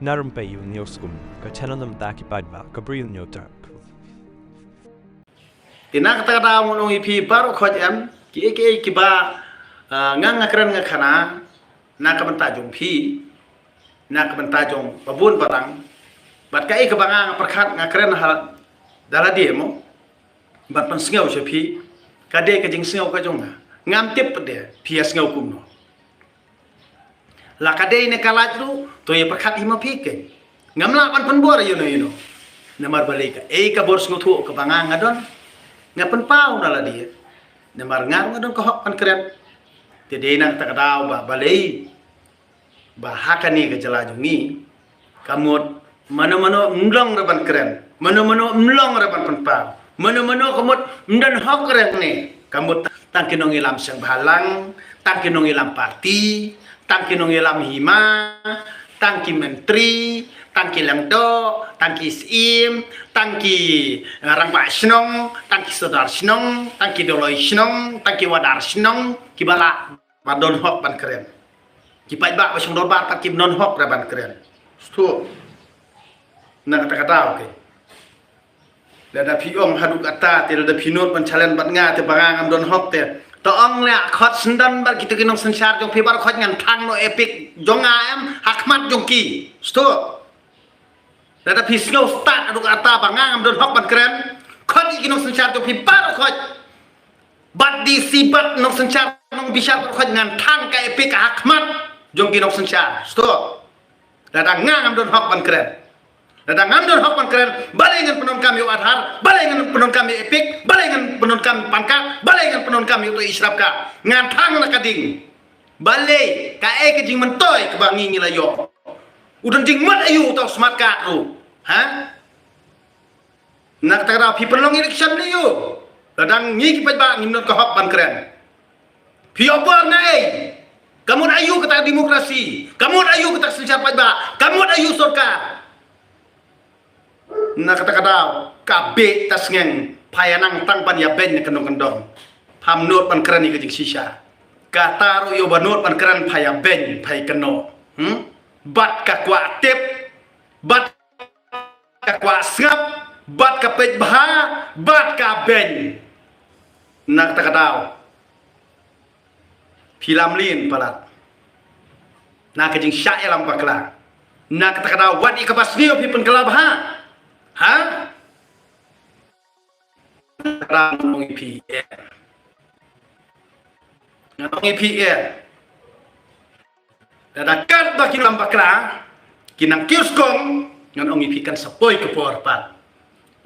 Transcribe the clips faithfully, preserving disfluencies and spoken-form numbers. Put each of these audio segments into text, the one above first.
Narum pei ïa u newskum ka channel na bynta ki paidbah ka Bri u Newtrak. Te na kata ka daw ngan ong ïa phi baroh khoit em, kiei kiei kiba, ah, nga nga kren nga khana na ka bynta jong phi, na ka bynta jong ba bun balang, bad kaei kaba nga nga pyrkhat nga kren ha da lade mo, bad pynsngew sha phi, ka dei ka jingsngew ka jong nga. Ngam tip pat de phi ïa sngew kumno. La ka dei ne ka lait ruh, to ïa pyrkhat hi ma phi keiñ. Ngam lah ban pynbor ïa no ïa no. Namar balei kaei ka bor sngewthuh kaba nga nga don, nga pynpaw na lade. Namar nga ruh nga don ka hok ban kren. Te dei na kata ka daw ba balei ba ha kane ka jylla jong ngi, ka mut mano mano ym long re ban kren, mano mano ym long re ban pynpaw, mano mano ka mut ym don hok re ne. Ka mut tang ki nongïalam seng bhalang, tang ki nongïalam parti, tang ki nongïalam hima, tang ki myntri, tang ki lyngdoh, tang ki syiem, tang ki, eh, rangbah shnong, tang ki sordar shnong, tang ki dolloi shnong, tang ki wahadar shnong, kiba lah ba don hok ban kren. Ki paidbah ba shong dorbar pat kim don hok re ban kren. Sngewthuh. Na kata ka daw keiñ. Lada phi ong haduh katta te lada phi nud ban challenge bad nga te ba nga ngam don hok te, to ong leh khot syndon bad kito ki nongsynshar jong phi baroh khoit, ngan thang noh EPIC jong nga em ha khmat jong ki. Sngewthuh. Lada phi sngew stad haduh katta ba nga ngam don hok ban kren, khot ïa ki nongsynshar jong phi baroh khoit. Bad DC bad nongsynshar nongbishar baroh khoit, ngan thang ka EPIC ha khmat jong ki nongsynshar. Sngewthuh. Lada nga ngam don hok ban kren. Lada ngam don hok ban kren, balei ngan pyndonkam ïa u Aadhaar, balei ngan pyndonkam ïa EPIC, balei ngan pyndonkam PAN card, balei ngan pyndonkam ïa uto u e-SHRAP card. Ngan thang na ka ding. Balei, kaei ka jingmyntoi kaba ngi ngi la ïoh? U don jingmut aïu uta u smart card ruh? Ha? Na kata ka daw phi pynlong election ne ïoh? Lada ngi ki paidbah ngim don ka hok ban kren, phi ïoh bor na ei? Ka mut aïu kata ka demokrasi? Ka mut aïu kata ka synshar paidbah? Ka mut aïu sorkar? Na kata ka daw, ka beh ta sngewbha ïa nang tang ban ïa beiñ na kyndong kyndong. Pham nud ban kren ïa ka jingshisha. Kata ruh ïoh ba nud ban kren pha ïa beiñ, pha ïa kynnoh. Hmm? Bad ka kwah tip, bad ka kwah sngap, bad ka peit bha, bad ka beiñ. Na kata ka daw. Phi lam lin palat. Na ka jingshah ïalam bakla. Na kata ka daw wat ïa kaba sniew phi pynkylla bha. Ha? Ngan ong ïa phi eh. Ngan ong ïa phi eh. Lada kat ba ki lam bakla, ki nang kiew skhem, ngan ong ïa phi kan sa poi ka por pat.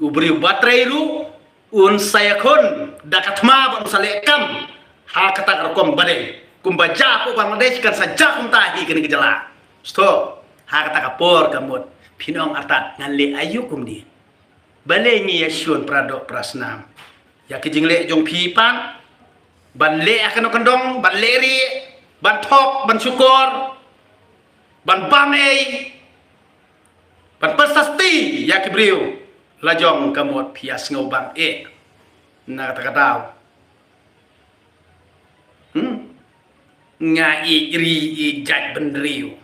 U briew ba trei ruh un sa ïakhun da ka thma ba un sa leh kam ha kata ka rukom balei. Kumba jia hapoh Bangladesh kan sa jia kumta hi kane ka jylla. Sngewthuh, ha kata ka por ka mut phin ong artat ngan leh aïu kumne. Balei ngi ïa shun para doh para snam ïa ki jingleh jong phi pat? Ban leh ha kano kyndong, ban leh rieh, ban thok, ban shukor, ban bam ei, ban pynsasti ïa ki briew. La jong ka mut phi ïa sngew bang eh. Na kata ka daw. Hmm? Nga ïeit ri ïeit jait bynriew.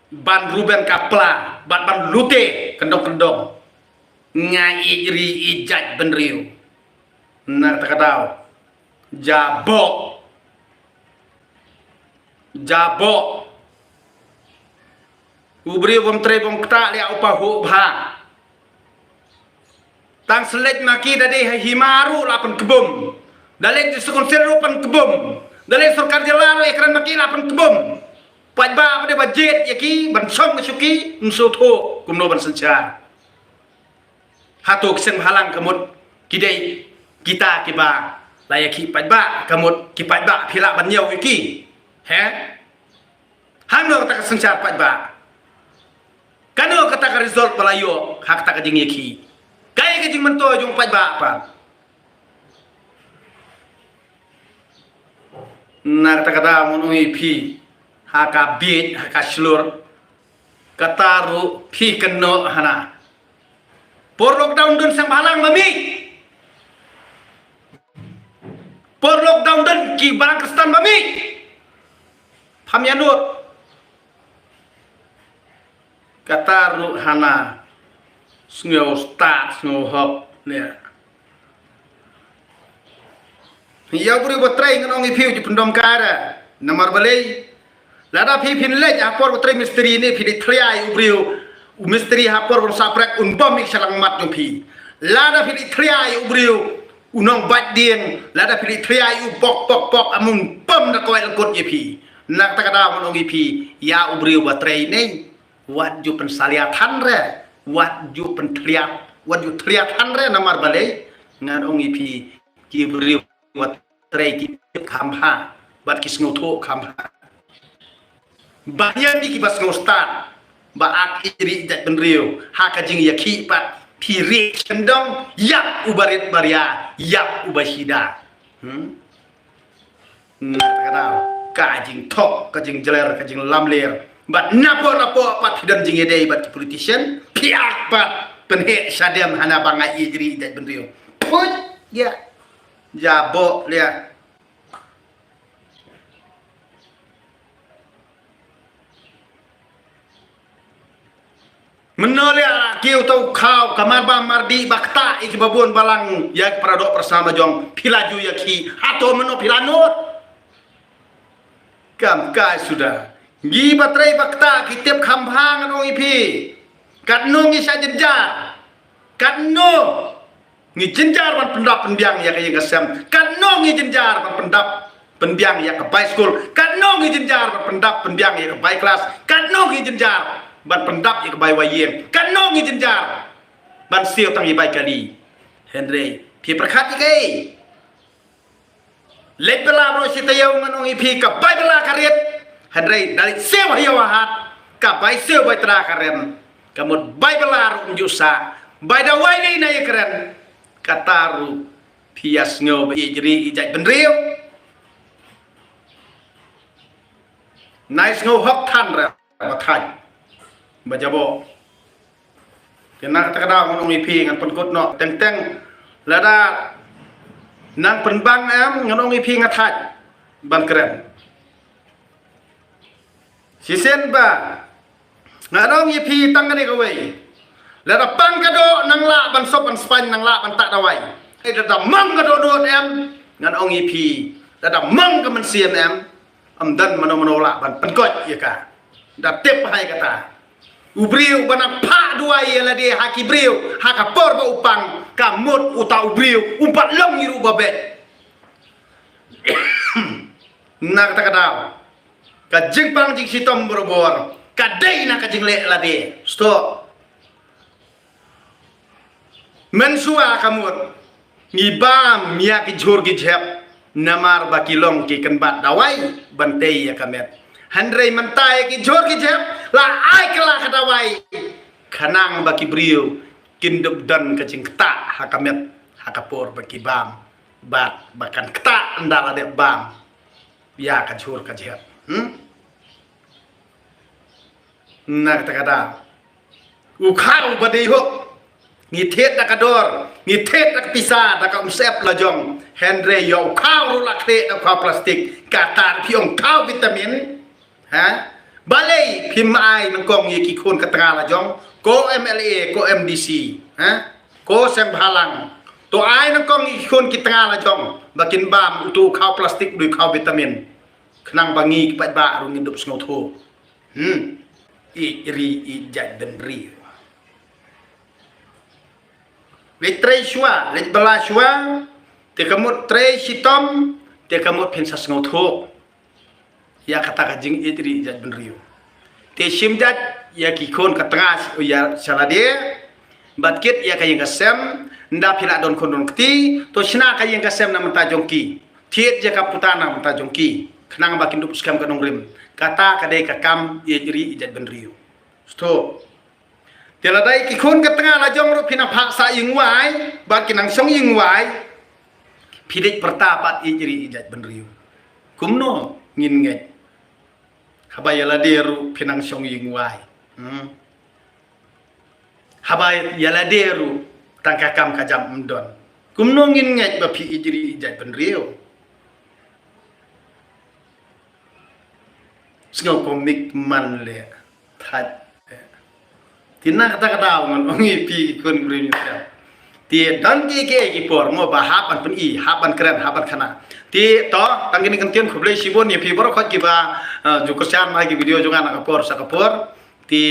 Ban ruben ka pla bad ban lute kyndong kyndong. Nga ïeit ri ïeit jait bynriew. Na kata ka daw. Jaboh. Jaboh. U briew bym trei bym ktah leh u pahuh bha. Tang slet ma ki da dei ha hima ruh la pynkbum. Da leit jingïaseng council ruh pynkbum. Da leit sorkar jylla ruh ïakren ma ki la pynkbum. Paidbah ba dei ba jied ïa ki ban shong shuki, ym sngewthuh kumno ban synshar. Hato ki seng bhalang ka mut ki dei kita kiba la ïa ki paidbah, ka mut ki paidbah phi lah ban ñiew ïa ki. He? Hangno kata ka synshar paidbah? Kano kata ka result ba la ïoh ha kata ka jingïakhih? Kaei ka jingmyntoi jong paidbah pat? Na kata ka daw ngan ong ïa phi, ha ka bieit, ha ka shlur, kata ruh phi kynnoh hana. Por lockdown don seng bhalang ba mih. Por lockdown don ki balang Khristan ba mih. Pham ïa nud. Kata ruh hana sngew stad, sngew hok ne. Ïa u briew ba trei ngan ong ïa phi u ju pyndom kai re. Namar balei? Lada phi phin leit ha por ba trei mistri ne phi dei thlia ïa u briew. U mistri ha por ban saprek un bom ïa ka shyllangmat jong phi. Lada phi dei thlia ïa u briew u nongbait dieng, lada phi dei thlia ïa u pok pok pok, am un bom da kawei lyngkut ïa phi. Na kata ka daw ngan ong ïa phi, ïa u briew ba trei ne. Wat ju pynsalia than re, wat ju pynthliat, wat ju thliat than re namar balei, ngan ong ïa phi, ki briew wat trei ki tip kham bha, bad ki sngewthuh kham bha. Ba ïa phi ki ba sngewstad, ba ak ïa ri jait bynriew, ha ka jingïakhih pat, phi ri shendong, ïap u barit baria, ïap u bashida. Hmm? Na kata ka daw, ka jingthok, ka jingjler, ka jinglamler. Bad napoh napoh pat phi don jingïadei bad ki politician, phi ak pat pynheh shadem hana ba nga ïeit ri ïeit bynriew. Phuit, ïa. Jaboh, ïa. Mynno leh ki uta u khaw, ka mar ba mar dih ba ktah ïa ki ba bun balang ïa ki para doh para snam la jong, phi la ju ïa ki, hato mynno phi la nud? Kam kai suda. Ngi ba trei ba ktah ki tip kham bha ngan ong ïa phi. Katno ngi sa jynjar. Katno ngi jynjar ban pyndap pynbiang ïa ka ïing ka sem. Katno ngi jynjar ban pyndap pynbiang ïa ka bai skul. Katno ngi jynjar ban pyndap pynbiang ïa ka bai klas. Katno ngi jynjar ban pyndap ïa ka bai wai ïing. Katno ngi jynjar ban siew tang ïa bai kali. Hynrei phi pyrkhat ïa kaei? Leit bylla baroh shi taïew ngan ong ïa phi ka bai bylla ka rit. Hynrei da leit siew ha ïew ha hat, ka bai siew bai trai ka rem. Ka mut bai bylla ruh ym ju sah. Bai dawai lei na ïa kren. Kata ruh phi ïa sngew ba ïeit ri ïeit jait bynriew. Nai sngew hok than re ba thait ba jaboh. Te na kata ka daw ngan ong ïa phi ngan pynkut noh teng teng. Lada nang pynbang em ngan ong ïa phi nga thait ban kren. Shisien ba ngan ong ïa phi tang kane kawei. Lada pang ka doh nang lah ban sop ban spaiñ nang lah ban tah dawai. Eh, lada mang ka dohnud em ngan ong ïa phi. Lada mang ka mynsiem em. Ym don mano mano lah ban pynkoit ïa ka. Da tip ha ïa kata. U briew ba nang phah duwai ïa lade ha ki briew ha ka por ba u pang ka mut uta u briew um pat long ïa ruh ba beit. Na kata ka daw ka jingpang jingshitom barabor ka dei na ka jingleh lade. Stop. Mynshuwa ka mut ngi bam ïa ki jhur ki jhep namar ba ki long ki kynbat dawai ban tei ïa ka met. Hynrei mynta ïa ki jhur ki jhep la ai kylla ka dawai khnang ba ki briew kin dup don ka jingktah ha ka met ha ka por ba ki bam bad ba kan ktah ynda la dep bam ïa ka jhur ka jhep. Hmm? Na kata ka daw u khaw ba dei hok ngi thied da ka dor ngi thied da ka pisa da ka umsep la jong. Hynrei ïa u khaw ruh la thied da u khaw plastik kata phi ong khaw vitamin. Ha? Balei phim ai nyngkong ïa ki khun ka tnga la jong ko M L A ko M D C, ha? Ko seng bhalang. To ai nyngkong ïa ki khun ki tnga la jong ba kin bam utu u khaw plastik u dei u khaw vitamin. Khnang ba ngi ki paidbah ruh ngin dup sngewthuh. Hmm. Ïeit ri ïeit jait bynriew. Leit trei shuwa, leit bylla shuwa. Te ka mut trei shitom, te ka mut phin sa sngewthuh. Ïa kata ka jingïeit ri ïeit jait bynriew. Te shim jait ïa ki khun ka tnga ïa sha lade. Bad kit ïa ka ïing ka sem, nda phi la don khun don kti, to shna ka ïing ka sem na mynta jong ki. Thied ïa ka puta na mynta jong ki. Khnang ba kin dup skhem ka nongrim. Kata ka dei ka kam ïeit ri ïeit jait bynriew. Stop. Te lada ïa ki khun ka tnga la jong ruh phi nang phah sah ïing wai, bad ki nang shong ïing wai. Phi dei pyrta pat ïeit ri ïeit jait bynriew. Kumno ngin ngeit. Haba ïa lade ruh phi nang shong ïing wai. Hmm. Haba ïa lade ruh tang ka kam ka jam ym don. Kumno ngin ngeit ba phi ïeit ri ïeit jait bynriew. Sngew kumno man leh. Thait. Te na kata ka daw ngan ong ïa phi ki khun briew ngi trai. Te don ki ki ki por mo ba hap ban pyni, hap ban kren, hap ban khana. Te to tang kine ki ktien, khublei shibun ïa phi baroh khoit kiba ju kyrshan ma ki video jong nga na ka por sha ka por. Te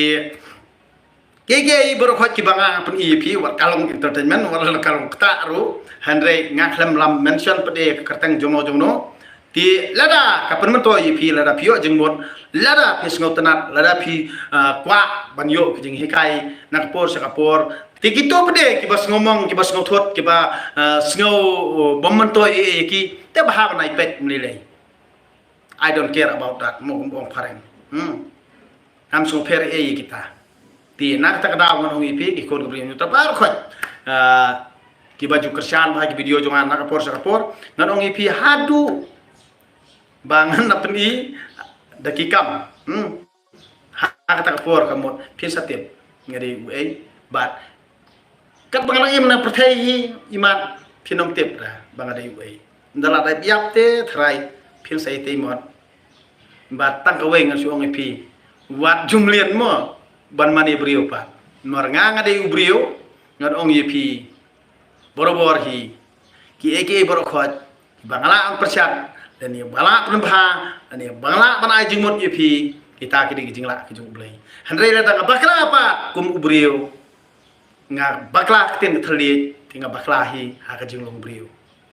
ki ki baroh khoit kiba nga pyni ïa phi, wat ka long entertainment, wat ka long kata ruh, hynrei nga khlem lam mention pat de ka kyrteng jongno jongno. Te lada ka pynmyntoi ïa phi, lada phi ïoh jingmut, lada phi sngewtynnat, lada phi kwah ban ïoh ka jinghikai na ka por sha ka por, te kito pat de kiba sngewmong, kiba sngewthut, kiba sngew bym myntoi ïa ki, te ba hap ban ai peit mynlei lei. I don't care about that, mo kum ong phareng. Hmm. Ngam sngewpher ei ïa kita. Te na kata ka daw ngan ong ïa phi ki khun ki briew ngi trai baroh khoit kiba ju kyrshan bha ki video jong nga na ka por sha ka por, ngan ong ïa phi haduh ba ngan da pyni da ki kam. Hmm. Ha kata ka por ka mut phin sa tip nga dei uei, bad katba nga nang im na pyrthei hi, imat phin ym tip da ba nga dei uei. Nda la dei biap te tharai phin sa ïatei mot. Bad tang kawei ngan shu ong ïa phi, wat ju mlien mo ban mane briew pat. Namar nga nga dei u briew, ngan ong ïa phi barabor hi, kiei kiei baroh khoit ba nga lah ban pyrshah, lane ba lah pynbha, lane ba lah ban ai jingmut ïa phi, kita ki dei ki jinglah ki jong U Blei. Hynrei lada nga bakla pat kum u briew, nga bakla ktien ka thylliej, te nga bakla hi ha ka jinglong briew.